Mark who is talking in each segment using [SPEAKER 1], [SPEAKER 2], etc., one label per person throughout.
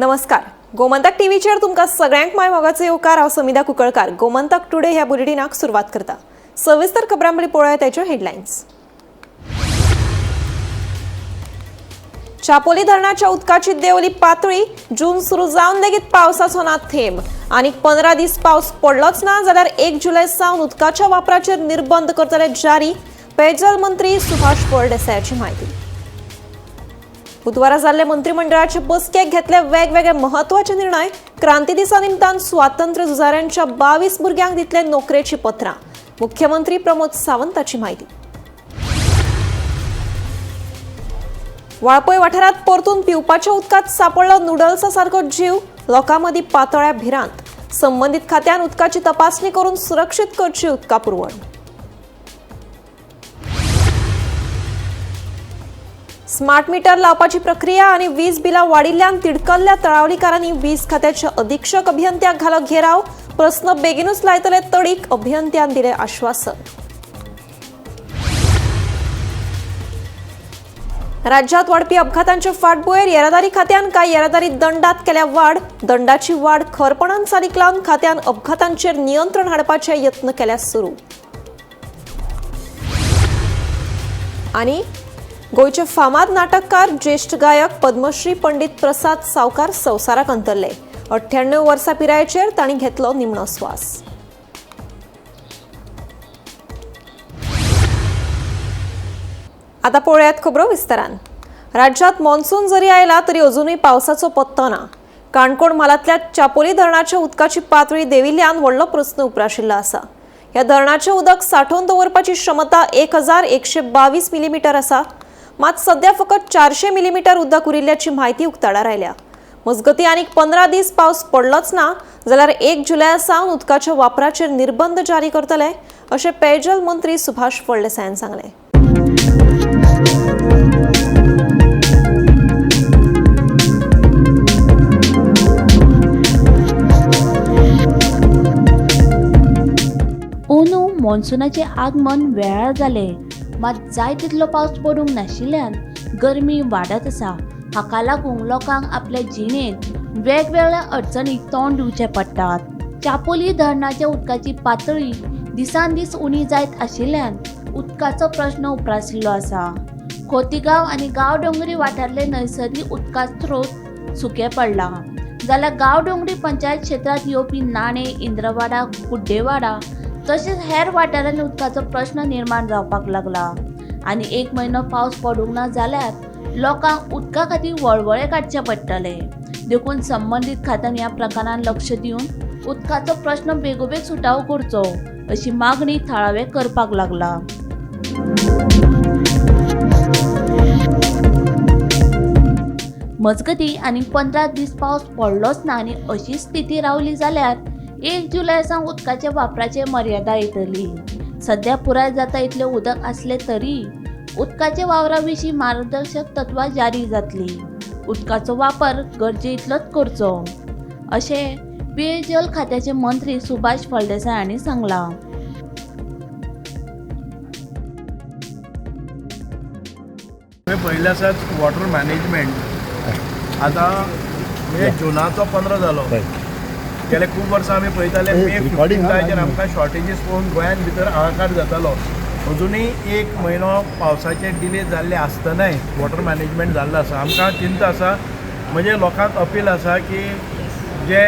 [SPEAKER 1] नमस्कार, गोमंतक टीव्हीचेर तुमकां सगळ्यांक माय मोगाचो येवकार. हांव समिधा कुंकळकार. गोमंतक टुडे ह्या बुलेटिनाक सुरवात करता. सविस्तर खबरां पळोवया ताच्यो हेडलायन्स. चापोली धरणाच्या उदकाची देंवली पातळी. जून सुरू जावन लेगीत पावसाचो ना थेंब. आनीक 15 दीस पावस पडलोच ना जाल्यार 1 जुलय सावन उदकाच्या वापराचेर निर्बंध करतले जारी. पेयजल मंत्री सुभाष फळदेसायाची म्हायती. बुधवारा जाल्ले मंत्रिमंडळाचे बसकेक घेतले वेगवेगळे महत्वाचे निर्णय. क्रांती दिसा निमतान स्वातंत्र्य झुजाऱ्यांच्या 22 भुरग्यांक दितले नोकरेची पत्रां. मुख्यमंत्री प्रमोद सावंताची म्हायती. वाळपय वाठारांत परतून पिवपाच्या उदकांत सापडलो नुडल्सा सारको जीव. लोकां मदीं पातळ्या भिरांत. संबंदीत खात्यान उदकाची तपासणी करून सुरक्षीत करची उदका पुरवण. स्मार्ट मीटर लावपाची प्रक्रिया आनी वीज बिलां वाडिल्ल्यान तिडकल्ल्या तळावलीकारांनी वीज खात्याच्या अधीक्षक अभियंत्याक घालो घेराव. प्रस्न बेगीनूच लायतले तडीक, अभियंत्यान दिलें आश्वासन. राज्यात वाढपी अपघातांच्या फाटभुंयेर येरादारी खात्यान कांय येरादारी दंडात केल्या वाड. दंडाची वाड खरपणान चालीक लावन खात्यान अपघातांचेर नियंत्रण हाडपाचे यत्न केल्या सुरू. आनी गोंयचे फामाद नाटककार, ज्येश्ठ गायक पद्मश्री पंडित प्रसाद सावकार संवसाराक अंतरले. 98 वर्सां पिरायेचेर तांणी घेतलो निमणो स्वास. आता पळोवयात खबरो विस्तारान. राज्यात मॉन्सून जरी आयला तरी अजूनय पावसाचो पत्तो ना. काणकोण म्हालांतल्या चापोली धरणाच्या उदकाची पातळी देंविल्ल्यान व्हडलो प्रस्न उप्राशिल्लो आसा. ह्या धरणाचें उदक सांठोवन दवरपाची क्षमता 1122 मिलीमिटर आसा. मात सध्या फकत 400 मिलीमिटर उदक उरिल्ल्याची म्हायती उक्ताडार आयल्या. मजगतीं आनीक 15 दीस पावस पडलोच ना जाल्यार 1 जुलया सावन उदकाच्या वापराचेर निर्बंध जारी करतले अशें पेयजल मंत्री सुभाष फळदेसायान सांगलें.
[SPEAKER 2] अंदू मॉन्सुनाचें आगमन वेळार जालें, मात जाय तितलो पावस पडूंक नाशिल्ल्यान गरमी वाडत आसा. हाका लागून लोकांक आपल्या जिणेंत वेगवेगळ्या अडचणीक तोंड दिवचें पडटात. चापोली धरणाच्या उदकाची पातळी दिसान दीस उणी जायत आशिल्ल्यान उदकाचो प्रश्न उप्रासिल्लो आसा. खोतीगांव आनी गांवडोंगरी वाठारांतले नैसर्गीक उदका स्रोत सुकें पडलां, जाल्यार गांवडोंगरी पंचायत क्षेत्रांत येवपी नाणे, इंद्रवाडा, कुड्डेवाडा तशेंच हेर वाठारांनी उदकाचो प्रश्न निर्माण जावपाक लागला. आनी 1 म्हयनो पावस पडूंक ना जाल्यार लोकांक उदका खातीर वळवळे काडचे पडटले. देखून संबंदीत खात्यान ह्या प्रकारान लक्ष दिवन उदकाचो प्रश्न बेगोबेग सुटावो करचो अशी मागणी थळावे करपाक लागला. मजगतीं आनी 15 दीस पावस पडलोच ना आनी अशी स्थिती रावली जाल्यार 1 जुलय सावन उदकाच्या वापराचेर मर्यादा येतली. सध्या पुराय जाता इतलें उदक आसलें तरी उदकाच्या वावरा विशीं मार्गदर्शक तत्वां जारी जातली. उदकाचो वापर गरजे इतलोच करचो अशें पेयजल खात्याचे मंत्री सुभाष फळदेसाय हांणी सांगलां.
[SPEAKER 3] पयलें आसाच वॉटर मॅनेजमेंट. आतां म्हणजे जुनाचो 15 जालो, गेले खूब वर्सां आमी पळयताले मे 15 आमकां शॉर्टेजीस पळोवन गोंयांत भितर हाहाकार जातालो. अजुनूय 1 म्हयनो पावसाचे डिले जाल्ले आसतनाय वॉटर मॅनेजमेंट जाल्लो आसा. आमकां चिंता आसा, म्हणजे लोकांक अपील आसा की जे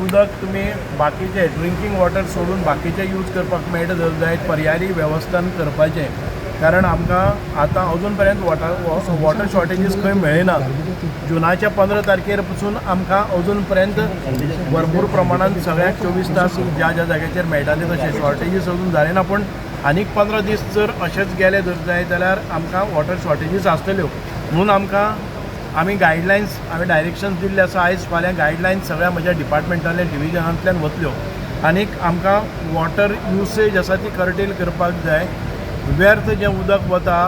[SPEAKER 3] उदक तुमी बाकीचे ड्रिंकींग वॉटर सोडून बाकीचे यूज करपाक मेळटा जर जायत पर्यायी वेवस्थान करपाचें, कारण आमकां आतां अजून पर्यंत वॉटर शॉर्टेजीस खंय मेळना. जुनाच्या 15 तारखेर पसून आमकां अजून पर्यंत भरपूर प्रमाणान सगळ्याक 24 तास ज्या ज्या जाग्याचेर मेळटाले तशें शॉर्टेजीस अजून जाले ना. पूण आनीक 15 दीस जर अशेंच गेले जर जाय जाल्यार आमकां वॉटर शॉर्टेजीस आसतल्यो. म्हणून आमकां आमी गायडलायन्स, आमी डायरेक्शन्स दिल्ले आसा. आयज फाल्यां गायडलायन्स सगळ्या म्हज्या डिपार्टमेंटांतल्यान डिविजनांतल्यान वतल्यो. आनीक आमकां वॉटर युसेज आसा ती कर्टेल करपाक जाय. व्यर्थ जें उदक वता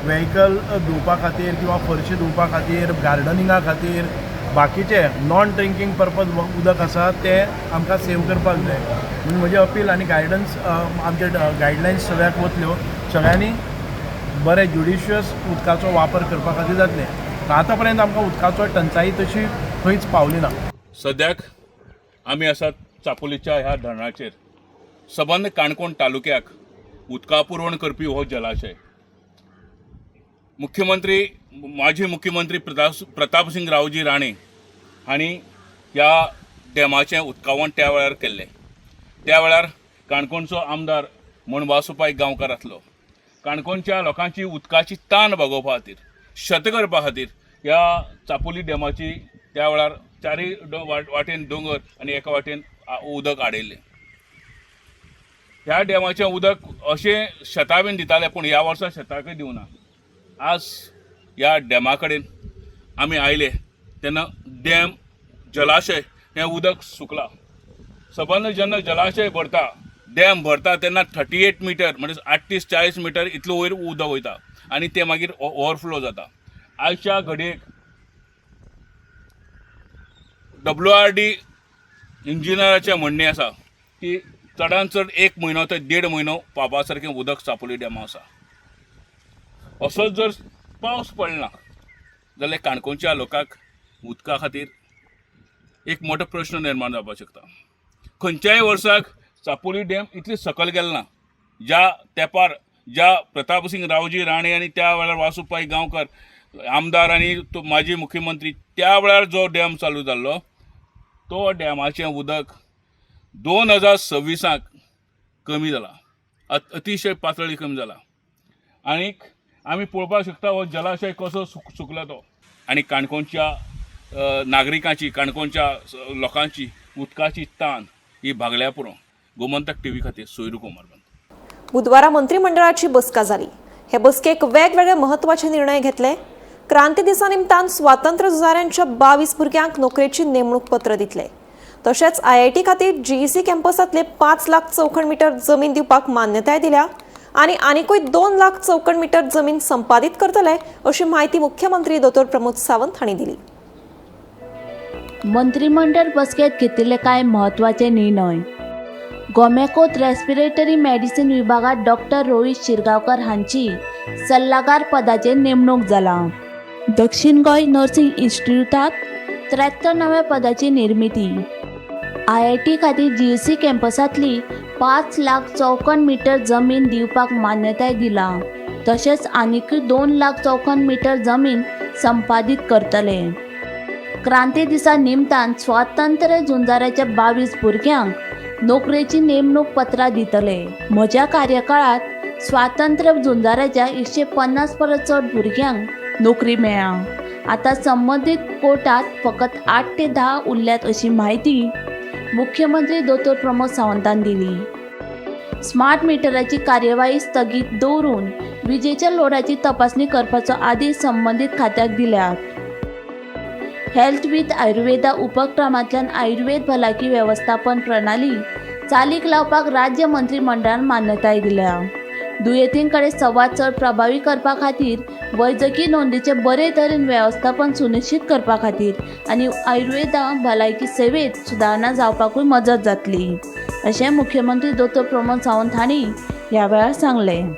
[SPEAKER 3] व्हेकल धुवपा खातीर किंवा फरशी धुवपा खातीर, गार्डनिंगा खातीर, बाकीचे नॉन ड्रिंकींग पर्पज उदक आसा तें आमकां सेव करपाक जाय. म्हणून म्हजें अपील आनी गायडन्स आमचे गायडलायन्स सगळ्याक वतल्यो. सगळ्यांनी बरें ज्युडिशियस उदकाचो वापर करपा खातीर जातलें. आतां पर्यंत आमकां उदकाचो टंचाई तशी खंयच पावली ना.
[SPEAKER 4] सद्याक आमी आसात चापोलीच्या ह्या धरणाचेर. सबंद काणकोण तालुक्याक उदका पुरवण करपी हो जलाशय. मुख्यमंत्री, माजी मुख्यमंत्री प्रतापसिंग रावजी राणे हांणी ह्या डॅमाचें उदकावण त्या वेळार केल्लें. त्या वेळार काणकोणचो आमदार म्हूण वासू पै गांवकार आसलो. काणकोणच्या लोकांची उदकाची तान भागोवपा खातीर, शेत करपा खातीर ह्या चापोली डॅमाची त्या वेळार चारय वाटेन दोंगर आनी एका वाटेन उदक आडयल्लें. ह्या डॅमाचें उदक अशें शेतां बीन दिताले, पूण ह्या वर्सा शेताकय दिवना. आज ह्या डॅमा कडेन आमी आयले तेन्ना डॅम जलाशय हें उदक सुकलां. सबंद जेन्ना जलाशय भरता, डॅम भरता, तेन्ना 38 मिटर म्हणजे 38-40 मिटर इतलो वयर उदक वयता आनी तें मागीर ओवरफ्लो जाता. आयच्या घडयेक WRD इंजिनियराचें म्हणणें आसा की चडान चड एक म्हयनो ते देड म्हयनो पावपा सारकें उदक चापोली डॅमा आसा. असोच जर पावस पडना जाल्यार काणकोणच्या लोकांक उदका खातीर एक मोठो प्रश्न निर्माण जावपाक शकता. खंयच्याय वर्साक चापोली डॅम इतली सकयल गेल ना, ज्या तेंपार ज्या प्रतापसिंग रावजी राणे आनी त्या वेळार वासू पै गांवकर आमदार आनी तो माजी मुख्यमंत्री, त्या वेळार जो डॅम चालू जाल्लो तो डॅमाचें उदक 2026 कमी जाला, अतिशय पातळी कमी जाला. आनीक आमी पळोवपाक शकता हो जलाशय कसो सुकला तो. आनी काणकोणच्या नागरिकांची, काणकोणच्या लोकांची उदकाची तान ही भागल्या पुरो. गोमंतक टीव्ही खातीर सोयरू कुमार.
[SPEAKER 1] बुधवारा मंत्रिमंडळाची बसका जाली. हे बसकेक वेगवेगळे महत्वाचे निर्णय घेतले. क्रांती दिसा निमतान स्वातंत्र्य झुजाऱ्यांच्या 22 भुरग्यांक नोकरेची नेमणूक पत्र दितले. तशेंच IIT खातीर GEC कॅम्पसांतले 5 लाख चौखण मिटर जमीन दिवपाक मान्यताय दिल्या आनी आनिकूय 2 लाख चौखण मिटर जमीन संपादीत करतले अशी म्हायती मुख्यमंत्री दोतोर प्रमोद सावंत हांणी दिली.
[SPEAKER 2] मंत्रिमंडळ बसकेत घेतिल्ले कांय म्हत्वाचे निर्णय. गोमॅकोत रेस्पिरेटरी मेडिसीन विभागात डॉक्टर रोहित शिरगांवकर हांची सल्लागार पदाचेर नेमणूक जाला. दक्षिण गोंय नर्सिंग इन्स्टिट्यूटात 73 नव्या पदाची निर्मिती. IIT खातीर GEC कॅम्पसांतली 5 लाख चौखण मिटर जमीन दिवपाक मान्यताय दिला. तशेंच आनीकूय 2 लाख चौखण मिटर जमीन संपादीत करतले. क्रांती दिसा निमतान स्वातंत्र्य झुंजाऱ्याच्या 22 भुरग्यांक नोकरेची नेमणूक पत्रां दितले. म्हज्या कार्यकाळांत स्वातंत्र्य झुंजाऱ्याच्या 150 परस चड भुरग्यांक नोकरी मेळ्ळा. आतां संबंदीत कोर्टात फकत 8 ते 10 उरल्यात अशी म्हायती मुख्यमंत्री दोतोर प्रमोद सावंतान दिली. स्मार्ट मिटराची कार्यवाही स्थगीत दवरून विजेच्या लोडाची तपासणी करपाचो आदेश संबंदीत खात्याक दिल्यात. हेल्थ विथ आयुर्वेदा उपक्रमांतल्यान आयुर्वेद भलायकी वेवस्थापन प्रणाली चालीक लावपाक राज्य मंत्रिमंडळान मान्यताय दिल्या. दुयेंतीं कडेन संवाद चड प्रभावी करपा खातीर, वैजकी नोंदीचें बरे तरेन वेवस्थापन सुनिश्चीत करपा खातीर आनी आयुर्वेदा भलायकी सेवेंत सुदारणा जावपाकूय मजत जातली अशें मुख्यमंत्री दोतोर प्रमोद सावंत हांणी ह्या वेळार सांगलें.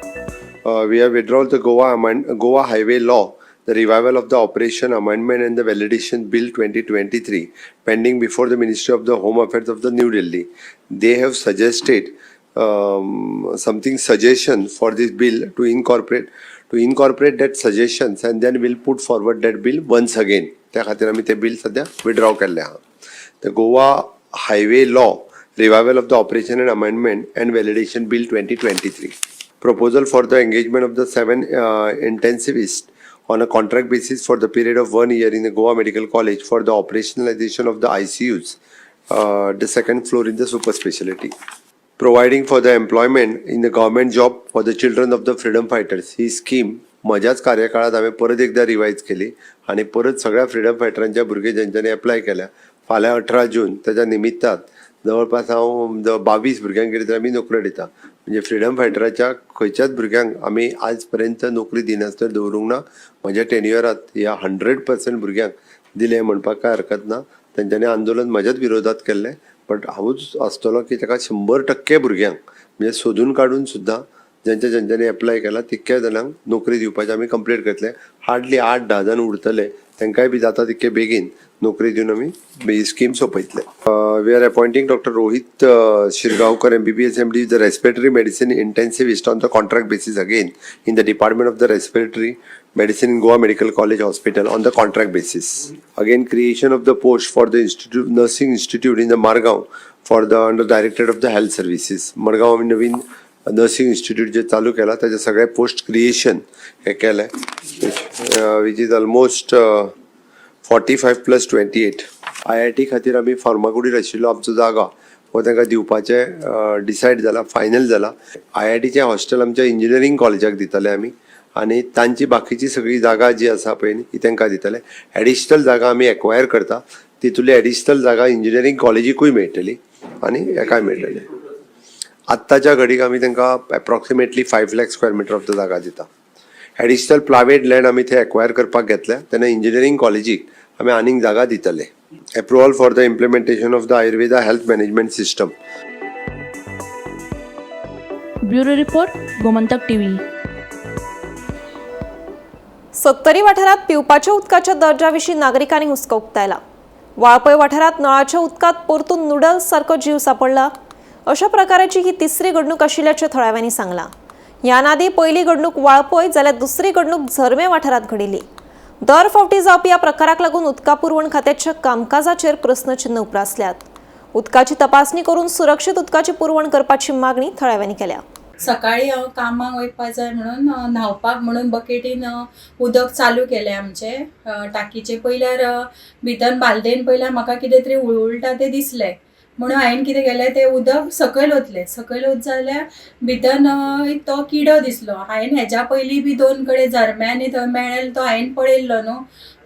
[SPEAKER 5] We have withdrawn the Goa Highway Law, the revival of the Operation Amendment and the Validation Bill 2023, pending before the Ministry of the Home Affairs of the New Delhi. They have suggested something suggestion for this bill to incorporate that suggestions and then we'll put forward that bill once again. त्या खातीर आमी ते bill सध्या withdraw केल्लें आहा. The Goa Highway Law, Revival of the Operation and Amendment and Validation Bill 2023. Proposal for the engagement of the seven intensivists on a contract basis for the period of one year in the Goa Medical College for the operationalization of the ICUs, the second floor in the super specialty. Providing for the employment in the government job for the children of the freedom fighters. He scheme म्हज्याच कार्यकाळात हांवें परत एकदा revise केली आनी परत सगळ्या freedom फायटरांच्या भुरगे जेंच्यांनी एप्लाय केल्या, फाल्यां 18 जून ताच्या निमित्तान जवळपास हांव 22 भुरग्यांक कितें तरी आमी नोकऱ्यो दिता. म्हणजे फ्रिडम फायटराच्या खंयच्याच भुरग्यांक आमी आज पर्यंत नोकरी दिनासतना दवरूंक ना. म्हज्या टेन्युअरात ह्या 100% भुरग्यांक दिले म्हणपाक कांय हरकत ना. तेंच्यांनी आंदोलन म्हज्याच विरोधात केल्लें, बट हांवूच आसतलो की ताका 100% भुरग्यांक, म्हणजे सोदून काडून सुद्दां जेंच्या जेंच्यांनी एप्लाय केला तितक्या जाणांक नोकरी दिवपाचें आमी कंप्लीट करतले. हार्डली 8-10 जाण उरतले. तांकांय बी जाता तितके बेगीन नोकरी दिवन आमी ही scheme सोंपयतले. We are appointing Doctor Rohit Shirgaonkar, MBBS, MD, the respiratory medicine intensivist, on the contract basis again in the department of the respiratory medicine in Goa Medical College Hospital on the contract basis. Again, creation of the post for the institute, nursing institute in the Margao for the under Directorate of the Health Services. Madgaon आमी नवीन nursing institute जे चालू केला, ताचे सगळे post creation हे केलें, which is almost 45 plus 28. IIT खातीर आमी फार्मागुडीर आशिल्लो आमचो जागा हो तांकां दिवपाचें डिसायड जाला, फायनल जाला. आयआयटीचें हॉस्टेल आमच्या इंजिनियरींग कॉलेजाक दितले आमी आनी तांची बाकीची सगळी जागा जी आसा पळय न्ही, ती तांकां दितले. एडिशनल जागा आमी एक्वायर करता, तितूंतली एडिशनल जागा इंजिनियरींग कॉलेजीकूय मेळटली आनी हेकाय मेळटली. आत्ताच्या घडीक आमी तांकां approximately 5 lakh square meter of the जागा दिता. एडिशनल प्रायवेट लँड आमी थंय एक्वायर करपाक घेतल्या, तेन्ना इंजिनियरींग कॉलेजीक आमी आनीक जागा दितले. Approval for the implementation of the Ayurveda health management system.
[SPEAKER 2] Bureau report, Gomantak TV.
[SPEAKER 1] Sattari वाठारात पिवपाच्या उदकाच्या दर्जाविशीं नागरिकांनी हुस्को उक्तायला. वाळपय वाठारात नळाच्या उदकांत परतून नुडल्स सारको जीव सापडला. अशा प्रकाराची ही तिसरी घडणूक आशिल्ल्याचें थळाव्यांनी सांगलां. ह्यान आदी पयली घडणूक वाळपय जाल्यार दुसरी घडणूक झर्मे वाठारांत घडिल्ली. दर फावटी जावपी ह्या प्रकाराक लागून उदका पुरवण खात्याच्या कामकाजाचेर प्रस्नचिन्न उप्रासल्यात. उदकाची तपासणी करून सुरक्षीत उदकाची पुरवण करपाची मागणी थळाव्यांनी केल्या.
[SPEAKER 6] सकाळी हांव कामाक वयपा जाय म्हणून न्हांवपाक म्हणून बकेटीन उदक चालू केलें आमचें टाकीचें. पयल्यार भितर बालदेन पयल्यार म्हाका कितें तरी हुळहुळटा तें दिसलें म्हणून हांवें कितें केलें, तें उदक सकयल ओतलें. सकयल ओत जाल्यार भितर तो किडो दिसलो. हांवें हेज्या पयलीं बी दोन कडेन झरम्या आनी थंय मेळ्ळेलो तो हांवें पळयल्लो न्हू,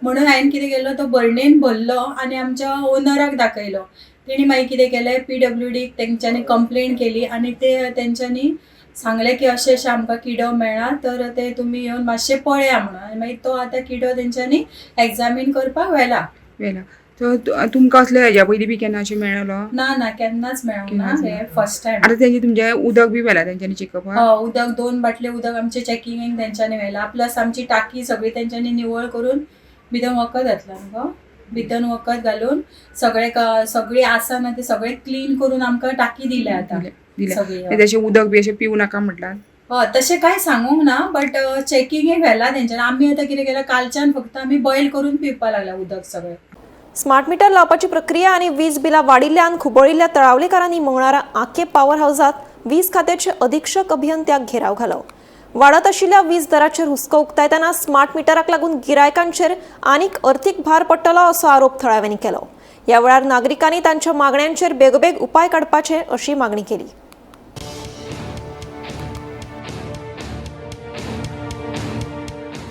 [SPEAKER 6] म्हणून हांवें कितें केलो, तो भरणेन भरलो आनी आमच्या ओनराक दाखयलो. तेणी मागीर कितें केलें, पीडब्ल्यूडीक तेंच्यांनी कंप्लेन केली आनी ते तेंच्यांनी सांगलें की अशें अशें आमकां किडो मेळ्ळा, तर ते तुमी येवन मातशें पळया म्हणून. आनी मागीर तो आतां किडो तेंच्यांनी एग्जामीन करपाक व्हेला.
[SPEAKER 7] व्हेला. सो तुमकां असले हेज्या पयलीं बी केन्ना अशें मेळ्ळो?
[SPEAKER 6] ना ना, केन्नाच मेळूंक ना.
[SPEAKER 7] केन्नाच.
[SPEAKER 6] हे फर्स्ट टायम.
[SPEAKER 7] आतां तेंचे तुमचें उदक बी व्हेला तेंच्यांनी चेकअपाक?
[SPEAKER 6] हय, उदक, दोन बाटले उदक आमचे चॅकिंगेक तेंच्यांनी व्हेला. प्लस आमची टाकी सगळी तेंच्यांनी निवळ करून भितर वखद घातलां मुगो, भितर वखद घालून सगळे सगळी आसा ना ते सगळे क्लीन करून आमकां टाकी दिल्या आतां.
[SPEAKER 7] दिल्या.
[SPEAKER 6] सगळी, हय.
[SPEAKER 7] तशें उदक बी अशें पिवू नाका म्हटलां?
[SPEAKER 6] हय, तशें कांय सांगूंक ना, बट चॅकिंगेक व्हेला तेंच्यांनी. आमी आतां कितें केलां, कालच्यान फक्त आमी बॉयल करून पिवपा लागला उदक सगळें.
[SPEAKER 1] स्मार्ट मिटर लावपाची प्रक्रिया आनी वीज बिलां वाडिल्ल्यान खुबळिल्ल्या तळावलेकारांनी मंगळारा आके पॉवर हाऊसात वीज खात्याचे अधीक्षक अभियंत्याक घेराव घालो. वाडत आशिल्ल्या वीज दराचेर हुस्को उक्तायतना स्मार्ट मिटराक लागून गिरायकांचेर आनीक अर्थीक भार पडटलो असो आरोप थळाव्यांनी केलो. ह्या वेळार नागरिकांनी तांच्या मागण्यांचेर बेगोबेग उपाय काडपाचे अशी मागणी केली.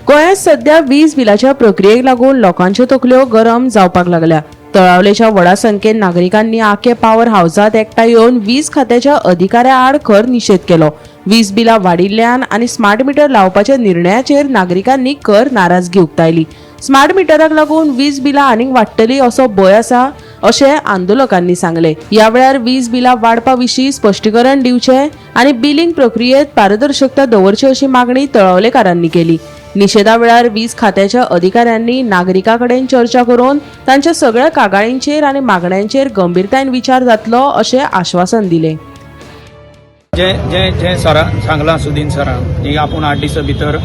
[SPEAKER 8] गोंयांत सध्या वीज बिलाच्या प्रक्रियेक लागून लोकांच्यो तकल्यो गरम जावपाक लागल्या. तळावलेच्या व्हडा संख्येन नागरिकांनी आके पावर हावजात एकठांय येवन वीज खात्याच्या अधिकाऱ्या आड खर निशेध केलो. वीज बिलां वाडिल्ल्यान आनी स्मार्ट मिटर लावपाच्या निर्णयाचेर नागरिकांनी खर नाराजगी उक्तायली. स्मार्ट मिटराक लागून वीज बिलां आनीक वाडटली असो भंय आसा अशें आंदोलकांनी सांगलें. ह्या वेळार वीज बिलां वाडपा विशीं स्पश्टीकरण दिवचें आनी बिलिंग प्रक्रियेत पारदर्शकता दवरची अशी मागणी तळावलेकारांनी केली. निशेधा वेळार वीज खात्याच्या अधिकाऱ्यांनी नागरिकां कडेन चर्चा करून तांच्या सगळ्या कागाळींचेर आनी मागण्यांचेर गंभीरतायेन विचार जातलो अशें आश्वासन दिलें.
[SPEAKER 9] जे जे जे सरान सांगलां, सुदीन सरान की आपूण 8 दिसां भितर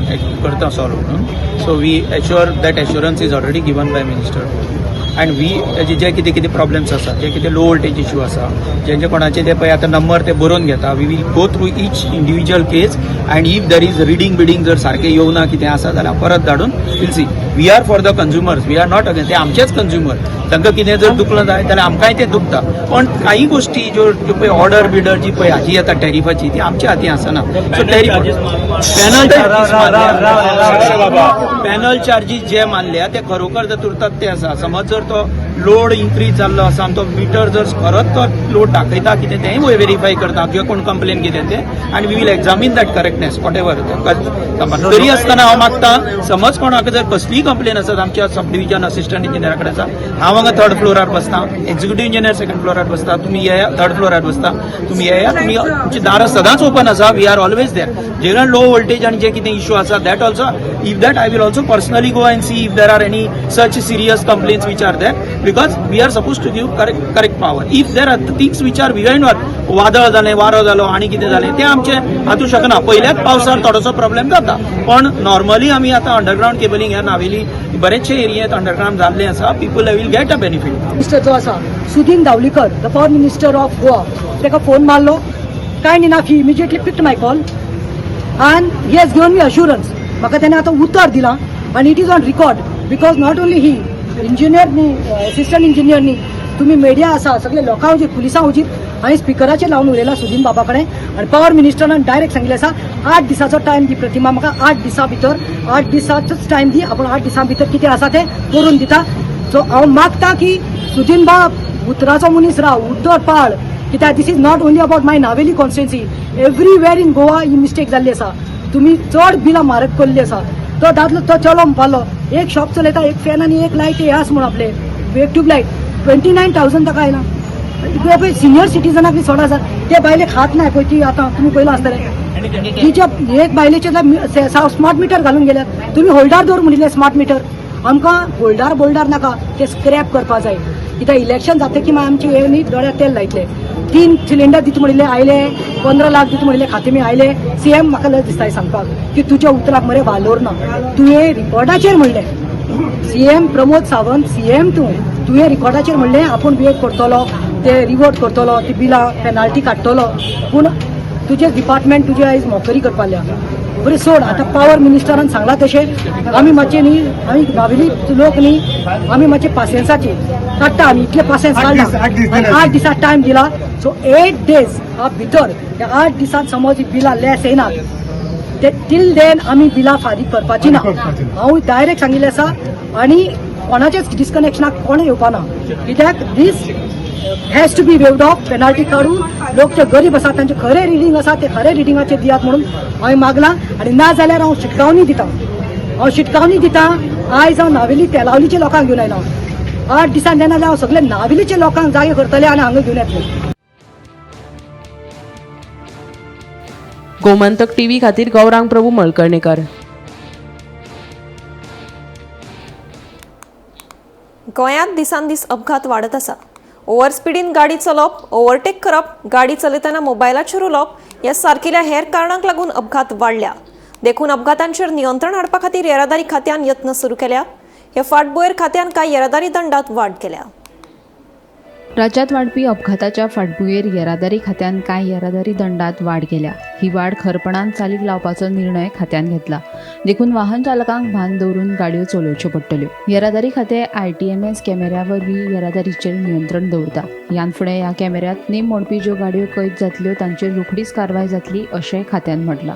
[SPEAKER 9] करता सॉल्व म्हणून, so we assure that assurance is already given by minister and we तेजे जे कितें कितें प्रॉब्लेम्स आसा, जे कितें लो वोल्टेज इशू आसा, जेंचे कोणाचे ते पळय आतां नंबर ते बरोवन घेता. We will go through each individual case and if there is reading bidding जर सारकें येवना, कितें आसा जाल्यार परत धाडून we'll see. We are for the consumers, we are not against. ते आमचेच कंज्युमर. तांकां कितें जर दुखलं जाय जाल्यार आमकांय तें दुखता. पण काही गोष्टी ज्यो ज्यो पळय ऑर्डर बिर्डर जी पळय हाजी येता टॅरिफाची, ती आमच्या हाती आसना. सो टॅरिफ पॅनल चार्जीस जे मानल्या ते खरोखर जर उरतात ते आसा. समज जर तो लोड इन्क्रीज जाल्लो आसा आनी तो मिटर जर खरोच तो लोड दाखयता कितें, तेंय वेरीफाय करता किंवा कोण कंप्लेन कितें तें आनी we will examine that correctness, whatever. तरी आसतना हांव मागता, समज कोणाक जर कसलीय कंप्लेन आसत, आमच्या सब डिविजन असिस्टंट इंजिनियरा कडेन आसा. हांव हांगा थर्ड फ्लोरार बसता, एक्झिक्युटीव इंजिनियर सेकंड फ्लोरार बसता. तुमी येया, थर्ड फ्लोरार बसता. तुमी येया, तुमी तुमचे दार दारां सदांच ओपन आसा. We are always there. J low voltage आनी जे कितें इशू आसा, that also, if that, I will also personally go and see if there are any such serious complaints which are there, because we are suppose to give correct power. If there are things which are behind, वादळ जालें, वारो जालो आनी कितें जालें, तें आमचें हातूंत शकना. पयल्याच पावसार थोडोसो प्रॉब्लेम जाता, पण नॉर्मली आमी आतां अंडरग्रावंड केबलिंग ह्या नावेली बरेचशे एरियेंत अंडरग्रावंड जाल्लें आसा. People will get a benefit.
[SPEAKER 10] Minister जो आसा Sudin Dhavalikar, the power minister of Goa, ताका फोन मारलो. Kind enough, he immediately picked my call and he has given me assurance. म्हाका तेणें आतां उतर दिलां आनी it is on record, because not only he, engineer न्ही, एसिस्टंट इंजिनियर न्ही, तुमी मिडिया आसा, सगळे लोकां हुजीर, पुलिसां हुजीर हांवें स्पिकराचेर लावन उलयलां सुदीन बाबा कडेन आनी पावर मिनिस्टरान डायरेक्ट सांगिल्लें आसा, 8 दिसाचो टायम दी प्रतिमा म्हाका, 8 दिसां भितर, 8 दिसाचोच टायम दी, आपूण 8 दिसां भितर कितें आसा तें करून दिता. सो हांव मागता की सुदीन बाब, उतराचो मनीस राव, उतर पाळ, कित्याक this is not only about my Navelim constituency, everywhere in Goa he mistake जाल्ली आसा. तुमी चड बिलां म्हारग केल्ली आसा. तो दादलो, तो चलो म्हणपालो, एक शॉप चलयता, एक फॅन आनी एक लायट हे आसा म्हूण आपले, एक ट्यूबलायट, 29,000 ताका आयला. पळय, सिनियर सिटीजनाक बी सोडा सर, ते बायलेक हात नाय पळय, ती आतां तुमी पळयलां आसतलें. तिच्या एक बायलेचे स्मार्ट मिटर घालून गेल्यात. तुमी होल्डार दवर म्हणिल्लें स्मार्ट मिटर, आमकां होल्डार बोल्डार नाका, ते स्क्रॅप करपा जाय. कित्याक इलेक्शन जातकीर मागीर आमचे हे न्ही दोळ्याक तेल लायतले. तीन सिलिंडर दिता म्हणिल्ले, आयले. 15 लाख दिता म्हणिल्ले, खातें आयले. सीएम, म्हाका लज दिसता सांगपाक की तुज्या उतराक मरे वालोर ना. तुवें रिकॉर्डाचेर म्हणलें, सीएम प्रमोद सावंत, सीएम तूं, तुवें रिकॉर्डाचेर म्हणलें आपूण वेट करतलो, ते रिवोर्ट करतलो, ती बिलां पेनाल्टी काडटलो, पूण तुजें डिपार्टमेंट तुजे आयज मोकरी करपा लागल्या. बरें, सोड. आतां पावर मिनिस्टरान सांगलां तशें आमी मातशें न्ही, आमी नावेली लोक न्ही, आमी मातशे पासियेंसाचे काडटा. आमी इतले पासियेंस काडला आनी 8 दिसां टायम दिला. सो 8 डेज भितर, ह्या 8 दिसांत समज ही बिलां लेस येना, ते टील then आमी बिलां फारीक करपाची ना. हांव डायरेक्ट सांगिल्लें आसा आनी कोणाचेच डिस्कनेक्शनाक कोण येवपा ना, कित्याक this has to be waived off. Penalty काडून लोक जे गरीब आसा, तांचे खरे रिडींग आसा, ते खरे रिडिंगाचेर दियात म्हणून हांवें मागलां. आनी ना जाल्यार हांव शिटकावणी दिता, हांव शिटकावणी दिता. आयज हांव नावेली तेलावलीच्या लोकांक घेवन आयला. 8 दिसान देना जाल्यार हांव सगळे नावेलीच्या लोकांक जागे करतले आनी हांगा घेवन येतले.
[SPEAKER 8] गोमंतक टीव्ही खातीर गौरांग प्रभू मळकर्णेकर.
[SPEAKER 1] गोंयांत दिसान दीस अपघात वाडत आसा. ओव्हर स्पिडीन गाडी चलोवप, ओव्हरटेक करप, गाडी चलयतना मोबायलाचेर उलोवप ह्या सारकिल्या हेर कारणांक लागून अपघात वाडल्या. देखून अपघातांचेर नियंत्रण हाडपा खातीर येरादारी खात्यान यत्न सुरू केल्या. हे फाटभुंयेर खात्यान कांय येरादारी दंडात वाड केल्या.
[SPEAKER 11] राज्यात वाडपी अपघाताच्या फाटभुंयेर येरादारी खात्यान कांय येरादारी दंडात वाड केल्या. ही वाड खरपणान चालीक लावपाचो निर्णय खात्यान घेतला. देखून वाहन चालकांक भान दवरून गाडयो चलोवच्यो पडटल्यो. येरादारी खातें आयटीएमएस कॅमेऱ्या वरवीं येरादारीचेर नियंत्रण दवरता. ह्यान फुडें ह्या कॅमेऱ्यांत नेम मोडपी ज्यो गाडयो कैद जातल्यो, तांचेर रोखडीच कारवाय जातली, अशें खात्यान म्हटलां.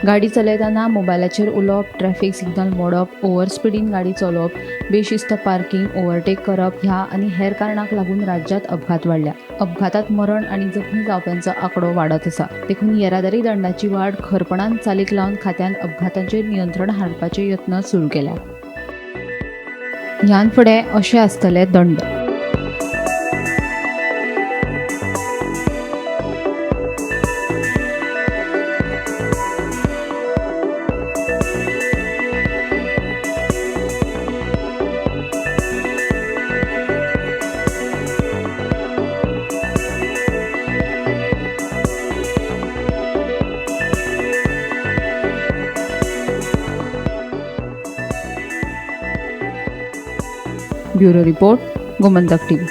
[SPEAKER 11] गाडी चलयतना मोबायलाचेर उलोवप, ट्रॅफिक सिग्नल मोडप, ओव्हर स्पिडीन गाडी चलोवप, बेशिस्त पार्किंग, ओव्हरटेक करप ह्या आनी हेर कारणांक लागून राज्यात अपघात वाडल्या. अपघातात मरण आनी जखमी जावप्यांचो आंकडो वाडत आसा. देखून येरादारी दंडाची वाड खरपणान चालीक लावन खात्यान अपघातांचेर नियंत्रण हाडपाचे यत्न सुरू केल्या. ह्यान फुडें अशे आसतले दंड. Bureau report, Gomantak TV.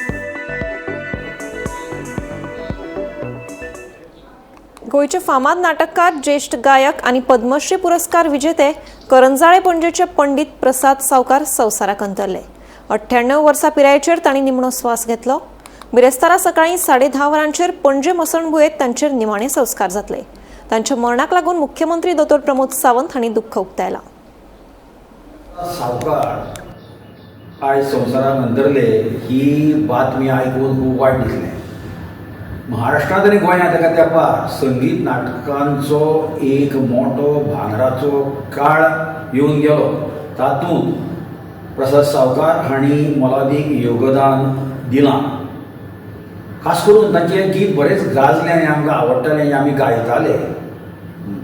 [SPEAKER 1] गोंयचे फामाद नाटककार, ज्येश्ठ गायक आनी पद्मश्री पुरस्कार विजेते करंजाळे पणजेचे पंडित प्रसाद सावकार संवसाराक अंतरले. 98 वर्सां पिरायेचेर तांणी निमणो स्वास घेतलो. बिरेस्तारा सकाळीं 10:30 वरांचेर पणजे मसणभुंयेत तांचेर निमाणे संस्कार जातले. तांच्या मरणाक लागून मुख्यमंत्री दोतोर प्रमोद सावंत हांणी दुख्ख उक्तायलां.
[SPEAKER 12] सावकार आयज संवसाराक अंतरले ही बातमी आयकून खूब वायट दिसलें. महाराष्ट्रांत आनी गोंयांत एका तेंपार संगीत नाटकांचो एक मोटो भांगराचो काळ येवन गेलो. तातूंत प्रसाद सावकार हांणी मोलादीक योगदान दिलां. खास करून तांचें गीत बरेंच गाजलें आनी आमकां आवडटालें आनी आमी गायताले.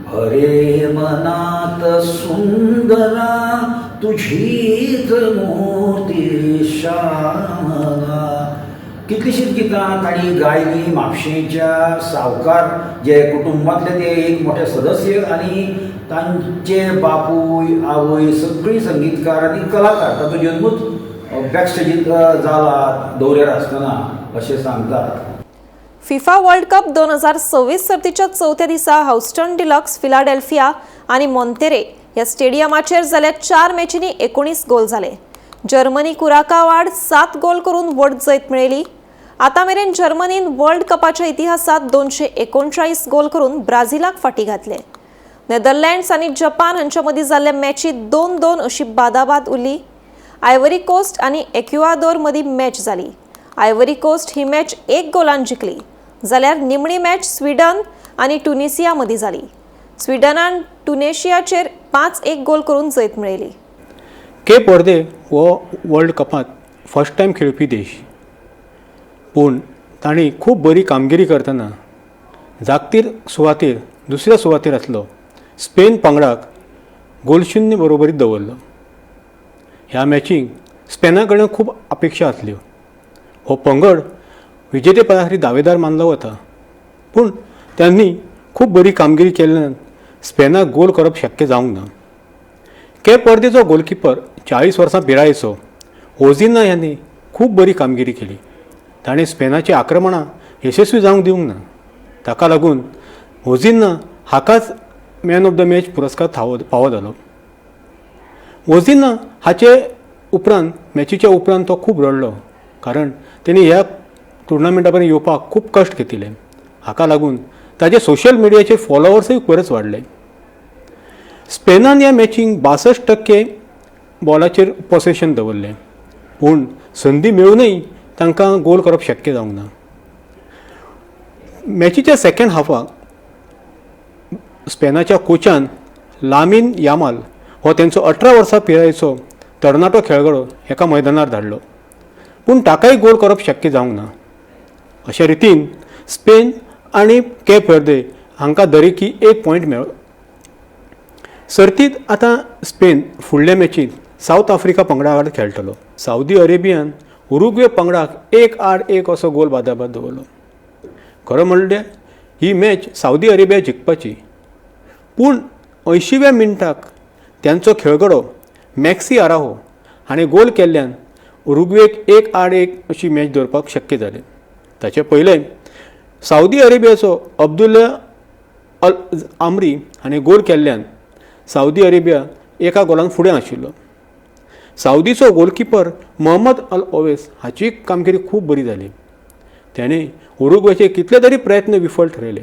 [SPEAKER 12] भरे मनात सुंदरा तुझीच मूर्ती श्यामला. कितलीशींच गितां तांणी गायलीं. म्हापशेंच्या सावकार जे कुटुंबांतले ते एक मोठे सदस्य आनी तांचे बापूय आवय सगळीं संगीतकार आनी कलाकार. ताचो जन्मूच बॅक स्टेजीर जाला दवऱ्यार आसतना अशें सांगतात.
[SPEAKER 1] फिफा वर्ल्ड कप 2026 सर्तीच्या चवथ्या दिसा ह्युस्टन डिलक्स, फिलाडेल्फिया आनी मोंतेरे ह्या स्टेडियमाचेर जाल्या 4 मॅचींनी 19 गोल जाले. जर्मनी कुराकाव आड 7 गोल करून व्हड जैत मेळयली. आतां मेरेन जर्मनीन वर्ल्ड कपाच्या इतिहासात 239 गोल करून ब्राझिलाक फाटी घातले. नेदरलँड्स आनी जपान हांच्या मदीं जाल्ल्या मॅचीत 2-2 अशी बादाबाद उरली. आयव्हरी कोस्ट आनी एक्युआदोर मदीं मॅच जाली. आयव्हरी कोस्ट ही मॅच 1 गोलान जिखली, जाल्यार निमणी मॅच स्विडन आनी ट्युनिसिया मदीं जाली. स्विडनान ट्युनिशियाचेर 5-1 गोल करून जैत मेळयली.
[SPEAKER 13] केप वर्दे हो वर्ल्ड कपांत फर्स्ट टायम खेळपी देश, पूण तांणी खूब बरी कामगिरी करतना जागतीर सुवातेर दुसऱ्या सुवातेर आसलो स्पेन पंगडाक गोलशून्य बरोबरीत दवरलो. ह्या मॅचीक स्पेना कडल्यान खूब अपेक्षा आसल्यो. हो पंगड विजेतेपदा खातीर दावेदार मानलो वता, पूण त्यांनी खूब बरी कामगिरी केल्ल्यान स्पेनाक गोल करप शक्य जावंक ना. केप वर्देचो गोलकिपर 40 वर्सां पिरायेचो ओझिना ह्यांनी खूब बरी कामगिरी केली. ताणें स्पेनाची आक्रमणां यशस्वी जावंक दिवंक ना. ताका लागून ओझिना हाकाच मॅन ऑफ the match पुरस्कार फावो जालो. ओझिना हाचे उपरांत मॅचीच्या उपरांत तो खूब रडलो, कारण तेणी ह्या टुर्नामेंटा पर्यंत येवपाक खूब कश्ट घेतिल्ले. हाका लागून ताजे सोशल मिडियाचे फॉलोवर्सूय बरेच वाडले. स्पेनान ह्या मॅचींक 62% बॉलाचेर पोसेशन दवरलें, पूण संदी मेळूनय तांकां गोल करप शक्य जावंक ना. मॅचीच्या सेकंड हाफाक स्पेनाच्या कोचान लामीन यामाल हो तेंचो 18 वर्सां पिरायेचो तरणाटो खेळगडो एका मैदानार धाडलो, पूण ताकाय गोल करप शक्य जावंक ना. अशे रितीन स्पेन आनी केप वर्दे हांकां दरेकी 1 पॉयंट मेळ्ळो. सर्तींत आतां स्पेन फुडल्या मॅचींत सावथ आफ्रिका पंगडा आड खेळटलो. सावदी अरेबियान उरुग्वे पंगडाक 1-1 असो गोल बादाबाद दवरलो. खरो म्हणल्यार ही मॅच सावदी अरेबिया जिखपाची, पूण 80व्या मिनटाक त्यांचो खेळगडो मॅक्सी आराहो हाणें गोल केल्ल्यान उरुग्वेक 1-1 अशी मॅच दवरपाक शक्य जालें. ताचे पयलें सावदी अरेबियाचो अब्दुल्ला अल आमरी हाणें गोल केल्ल्यान सावदी अरेबिया 1 गोलान फुडें आशिल्लो. सावदीचो गोलकिपर मोहम्मद अल ओवेस हाची कामगिरी खूब बरी जाली. तेणें उरुग्वेचे कितले तरी प्रयत्न विफल ठरयले,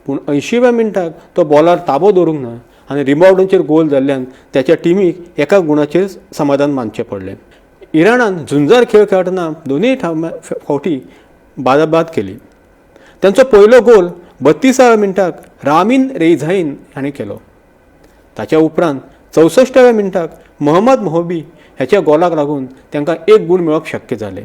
[SPEAKER 13] पूण 80व्या मिनटाक तो बॉलार ताबो दवरूंक ना आनी रिबावंडाचेर गोल जाल्ल्यान त्याच्या टिमीक 1 गुणाचेर समाधान मानचें पडलें. इराणान झुंजार खेळ खेळटना दोनूय फावटी बादाबाद केली. तांचो पयलो गोल 32व्या मिनटाक रामीन रेझाईन हाणें केलो. ताच्या उपरांत 64व्या मिनटाक मोहम्मद मोहबी ह्याच्या गोलाक लागून तांकां 1 गूण मेळप शक्य जालें.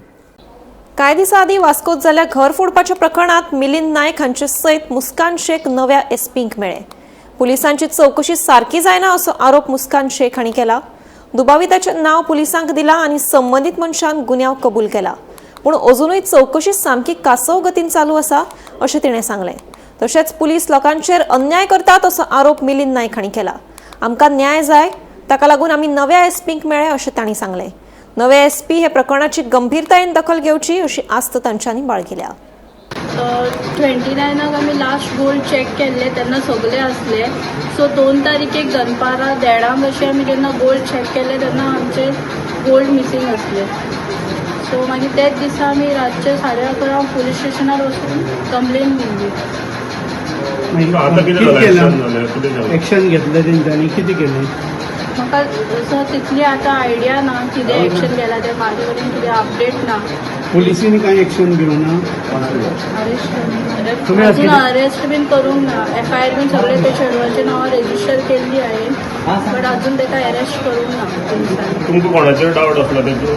[SPEAKER 1] कांय दिसां आदीं वास्कोत जाल्ल्या घर फोडपाच्या प्रकरणांत मिलिंद नायक हांचे सयत मुस्कान शेख नव्या एसपींक मेळ्ळे. पुलिसांची चवकशी सारकी जायना असो आरोप मुस्कान शेख हांणी केला. दुबाविताचें नांव पुलिसांक दिलां आनी संबंदीत मनशान गुन्यांव कबूल केला, पूण अजुनूय चवकशी सामकी कासव गतीन चालू आसा अशें तिणें सांगलें. तशेंच पुलीस लोकांचेर अन्याय करतात असो आरोप मिलिंद नायक हांणी केला. आमकां न्याय जाय, ताका लागून आमी नव्या एसपींक मेळ्ळे अशें तांणी सांगलें. नवे एसपी हे प्रकरणाची गंभीरतायेन दखल घेवची अशी आस्त तांच्यांनी बाळगिल्या.
[SPEAKER 14] 29 आमी लास्ट गोल्ड चॅक केल्ले तेन्ना सगळे आसले. सो 2 तारखेक दनपारां 1:30 अशें आमी जेन्ना गोल्ड चॅक केले तेन्ना आमचे गोल्ड मिसींग आसले. सो मागीर तेच दिसा आमी रातचे 11:30 पुलीस स्टेशनार वचून कंप्लेन दिली.
[SPEAKER 15] एक्शन घेतलें तेंच्यांनी? कितें केलें?
[SPEAKER 14] म्हाका सर तितली आतां आयडिया ना कितें एक्शन केलां तें, म्हाजे कडेन कितें अपडेट ना.
[SPEAKER 15] पुलिसींनी कांय एक्शन घेवना?
[SPEAKER 14] अजून अरेस्ट बीन करूंक ना. एफआयआर बीन सगळे ते चेडवाचे नांवार रेजिस्टर केल्ली आहे. बट अजून ताका अरेस्ट करूंक ना पुलिसांनी.
[SPEAKER 16] तुमकां कोणाचेर डावट आसला तेतून?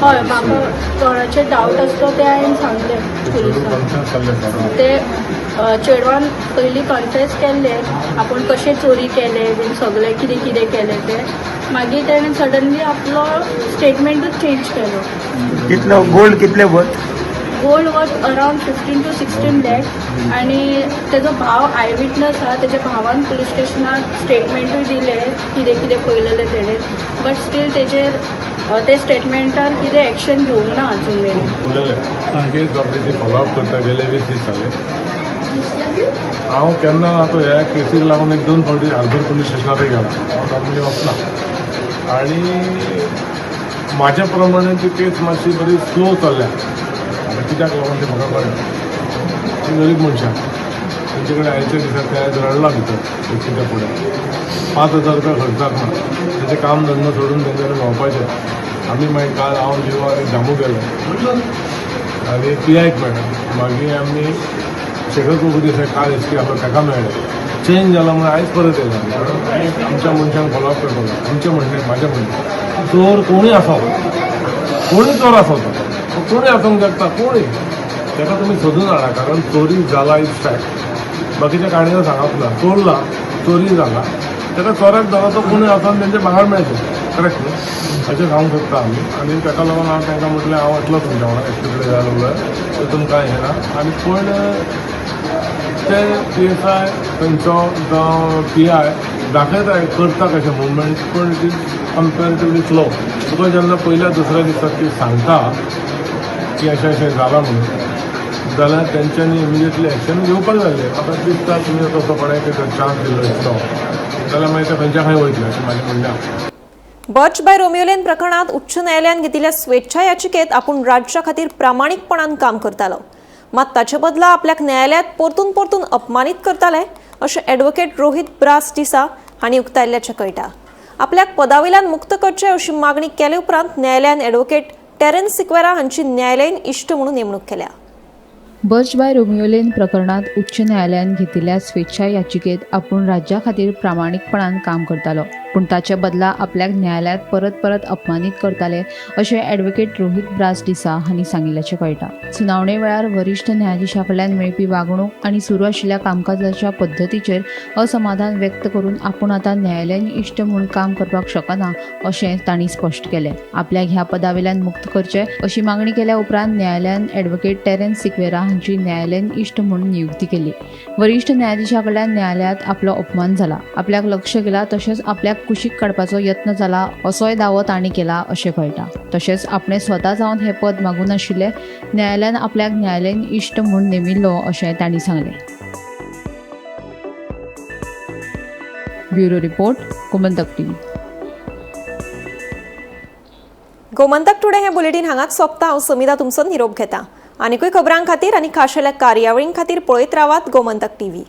[SPEAKER 14] हय, म्हाका कोणाचेर डावट आसलो ते हांवें सांगलें पुलिसांक. ते चेडवान पयलीं कन्फेस केल्लें आपूण कशें चोरी केलें बीन सगळें कितें कितें केलें तें. मागीर तेणें सडनली आपलो स्टेटमेंटूच चेंज केलो.
[SPEAKER 15] कितलो गोल्ड कितले worth?
[SPEAKER 14] Gold worth around 15 to 16 lakh. आनी तेजो भाव I witness आहा, तेज्या भावान पुलीस स्टेशनार स्टेटमेंटूय दिलें कितें कितें पळयलेलें तेणें, बट स्टील तेजेर ते स्टेटमेंटार कितें एक्शन घेवंक ना अजून मेरेन.
[SPEAKER 16] उलयले केस बाबतीची फॉलोअप करता गेले 20 दीस जाले. हांव केन्ना आतां ह्या केसीक लागून एक दोन फावटी हार्बर पुलीस स्टेशनारय गेला. हांव नॉर्मली वचना आनी म्हाज्या प्रमाणे ती केस मातशी बरी स्लो चल्ल्या. आतां कित्याक लागून तें म्हाका कळना. ती गरीब मनशां, तेंचे कडेन आयच्या दिसा ते आयज रडला भितर केसीच्या फुडें. 5,000 रुपया खर्चाक ना, तेंचें काम धंदो सोडून तेंच्यांनी भोंवपाचें. आमी मागीर काल हांव जिवा आनी दामू गेलो आनी पी आयक मेळ्ळें. मागीर आमी शेखर प्रभू देसाय काल एस पी आसलो ताका मेळ्ळें. चेंज जाला म्हणून आयज परत येयला. कारण आमच्या मनशांक फॉलोअप करपाक. आमचें म्हणणें, म्हाजें म्हणणें, चोर कोणूय आसो, कोणूय चोर आसो, तो कोणूय आसूंक शकता, कोणूय, ताका तुमी सोदून हाडा. कारण चोरी जाला is fact. बाकीच्या काणयो सांगप ना. चोरला, चोरी जाला, ताका चोराक धरा, तो कोणूय आसो, तेंचे भांगर मेळचें. करेक्ट न्हू? अशें सांगूंक सोदता आमी. आनी ताका लागून हांव तांकां म्हटलें हांव वतलो तुमच्या वांगडा, एस पी कडेन जाय जाल्यार तितून कांय हें ना. आनी पूण ते पी एस I थंयचो जावं पी I दाखयता, करता कशें मुवमेंट, पूण it is comparatively slow. तुका जेन्ना पयल्या दुसऱ्या दिसा ती सांगता की अशें अशें जालां म्हणून, जाल्यार तेंच्यांनी इमिजिएटली एक्शन घेवपाक जाय आसलें. म्हाका दिसता तुमी तसो कोणाक जर चान्स दिल्लो इतलो जाल्यार मागीर ते खंयच्या खंय वयतले अशें म्हाजें म्हणणें आसा.
[SPEAKER 1] बर्च बाय रोमियोलेन प्रकरणात उच्च न्यायालयान घेतिल्ल्या स्वेच्छा याचिकेत आपूण राज्या खातीर प्रामाणीकपणान काम करतालो, मात ताचे बदला आपल्याक न्यायालयात परतून परतून अपमानीत करताले अशें ॲडव्होकेट रोहित ब्रास डिसा हांणी उक्तायल्ल्याचें कळटा. आपल्याक पदावयल्यान मुक्त करचें अशी मागणी केले उपरांत न्यायालयान ॲडव्होकेट टेरन्स सिक्वेरा हांची न्यायालयीन इश्ट म्हणून नेमणूक केल्या.
[SPEAKER 11] बर्च बाय रोमियोलेन प्रकरणात उच्च न्यायालयान घेतिल्ल्या स्वेच्छा याचिकेत आपूण राज्या खातीर प्रामाणीकपणान काम करतालो, पूण ताचे बदला आपल्याक न्यायालयात परत परत अपमानीत करताले अशें ॲडव्होकेट रोहित ब्रास डिसा हांणी सांगिल्ल्याचें कळटा. सुनावणे वेळार वरिश्ठ न्यायाधिशा कडल्यान मेळपी वागणूक आनी सुरू आशिल्ल्या कामकाजाच्या पद्दतीचेर असमाधान व्यक्त करून आपूण आतां न्यायालयीन इश्ट म्हूण काम करपाक शकना अशें तांणी स्पश्ट केलें. आपल्याक ह्या पदावेल्यान मुक्त करचें अशी मागणी केल्या उपरांत न्यायालयान ॲडव्होकेट टेरन्स सिक्वेरा हांची न्यायालयीन इश्ट म्हूण नियुक्ती केली. वरिश्ठ न्यायाधिशा कडल्यान न्यायालयात आपलो अपमान जाला, आपल्याक लक्ष केला तशेंच आपल्याक कुशीक काडपाचो यत्न जाला असोय दावो तांणी केला अशें कळटा. तशेंच आपणें स्वता जावन हें पद मागूं नाशिल्लें, न्यायालयान आपल्याक न्यायालयीन इश्ट म्हूण नेमिल्लो अशें तांणी सांगलें. Bureau report, Gomantak TV.
[SPEAKER 1] Gomantak today हें बुलेटीन हांगाच सोंपता. हांव समिता तुमचो निरोप घेता. आनीकूय खबरां खातीर आनी खाशेल्या कार्यावळीं खातीर पळयत रावात गोमंतक टीव्ही.